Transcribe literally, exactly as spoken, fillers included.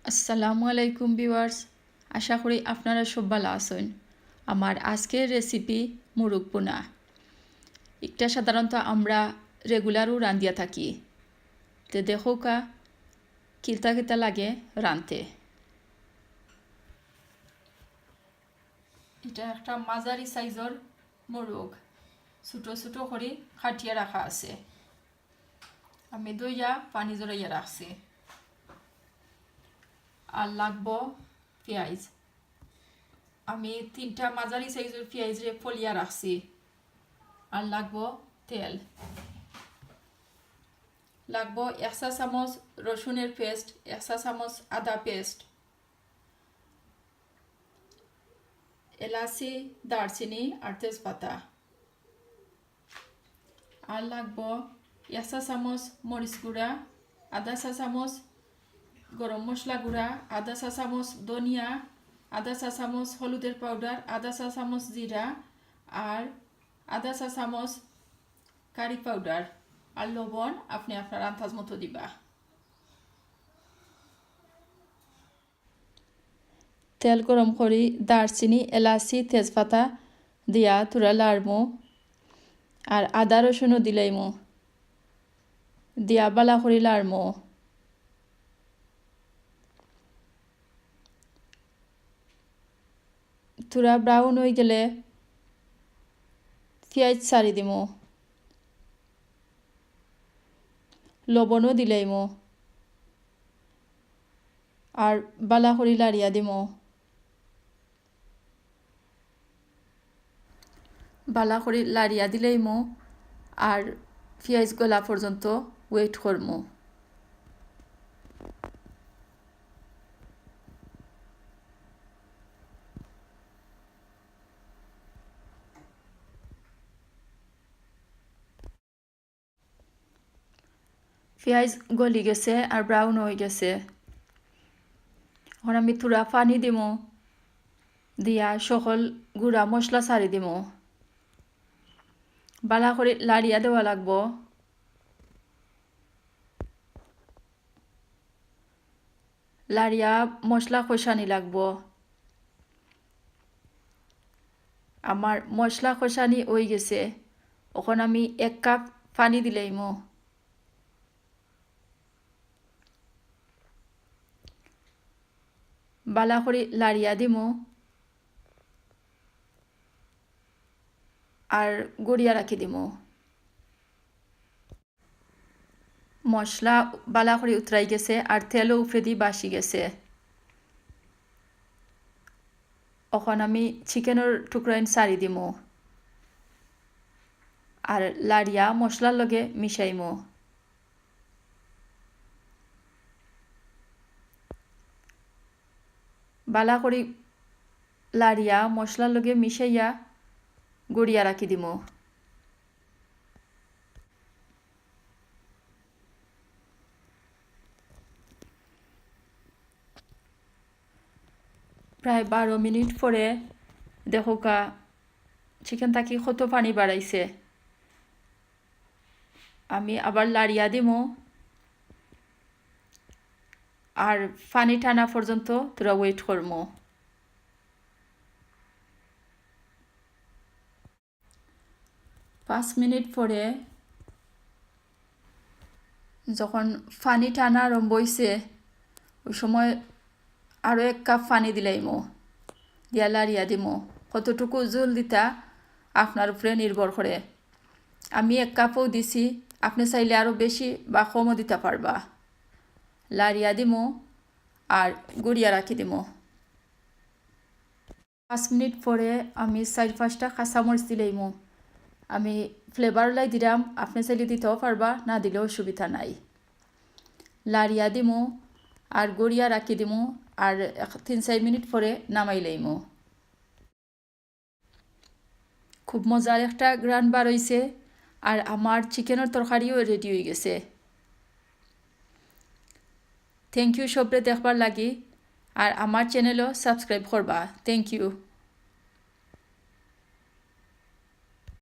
আসসালামু আলাইকুম viewers, আশা করি আপনারা সব ভালা আছইন। আমার আজকের recipe মুরগ ভুনা। ইটা সাধারণত আমরা regularও রান্ধিয়া থাকি। তে দেখউক্কা কিতা কিতা লাগে রানতে। ইটা একটা মাঝারি sizeর মুরগ, ছোট ছোট করি কাটিয়া রাখা আছে। আমি ধইয়া পানি ঝরাইয়া রাখছি। আর লাগবো পিয়াইজ। আমি তিনটা মাঝারি sizeর পিয়াইজরে ফলিয়া রাখছি। আর লাগবো তেল। লাগবো এক চা চামচ রসুনের paste, এক চা চামচ আদা paste, এলাচি, দারচিনি আর তেজপাতা। আর লাগবো এক চা চামচ মরিচ গুঁড়া, আধা চা চামচ গরম মশলা গুঁড়া, আধা চা চামচ ধনিয়া, আধা চা চামচ হলুদের powder, আধা চা চামচ জিরা আর আধা চা চামচ curry powder। আর লবণ আপনে আপনার আন্দাজ মতো দিবা। তেল গরম করি দারচিনি, এলাচি, তেজপাতা দিয়া থুড়া লাড়মু। আর আদা রসুনও দিলাইমু, দিয়া ভালা করি লাড়মু। থুড়া brown অইগেলে পিয়াইজ ছাড়ি দিমু, লবণও দিলাইমু। আর ভালা করি লাড়িয়া দিমু। ভালা করি লাড়িয়া দিলাইমু আর পিয়াইজ গলা পর্যন্ত wait করমু। পিয়াইজ গলি গেছে আর brown অই গেছে। অখন আমি থুড়া পানি দিমু, দিয়া সকল গুঁড়া মশলা ছাড়ি দিমু। ভালা করি লাড়িয়া দেওয়া লাগবো। লাড়িয়া মশলা কষানি লাগবো। আমার মশলা কষানি অই গেছে। অখন আমি এক কাপ পানি দিলাইমু। ভালা করি লাড়িয়া দিমু আর গুড়িয়া রাখি দিমু। মশলা ভালা করি উতরাই গেছে আর তেলও উপরেদি বাসি গেছে। অখন আমি চিকেনর টুকরাইন ছাড়ি দিমু আর লাড়িয়া মশলার লগে মিশাইমু। ভালা করি লাড়িয়া মশলার লগে মিশাইয়া গুড়িয়া রাখি দিমু। প্রায় বারো মিনিট পরে দেখউক্কা, চিকেন থাকি কত পানি বারাইছে। আমি আবার লাড়িয়া দিমু, আর পানি টানা পর্যন্ত থুড়া wait করমু। পাঁচ মিনিট পরে যখন পানি টানা আরম্ভ অইছে, ওই সময় আরও এক কাপ পানি দিলাইমু, দিয়া লাড়িয়া দিমু। কতটুকু ঝোল দিতা আপনার উপরে নির্ভর করে। আমি এক কাপও দিছি, আপনে চাইলে আরও বেশি বা কমও দিতা পারবা। লাড়িয়া দিমু আর গুড়িয়া রাখি দিমু। পাঁচ মিনিট পরে আমি চাইর পাঁচটা কাঁচামরিচ দিলাইমু। আমি flavour লাই দিরাম, আপনে চাইলে দিতাও পারবা, না দিলেও অসুবিধা নাই। লাড়িয়া দিমু আর গুড়িয়া রাখি দিমু, আর এক, তিন চাইর মিনিট পরে নামাই লাইমু। খুব মজার একটা ঘ্রাণ বার অইছে, আর আমার চিকেনর তরকারিও ready অই গেছে। Thank you সবরে দেখবার লাগি, আর আমার channel ও subscribe করবা। Thank you।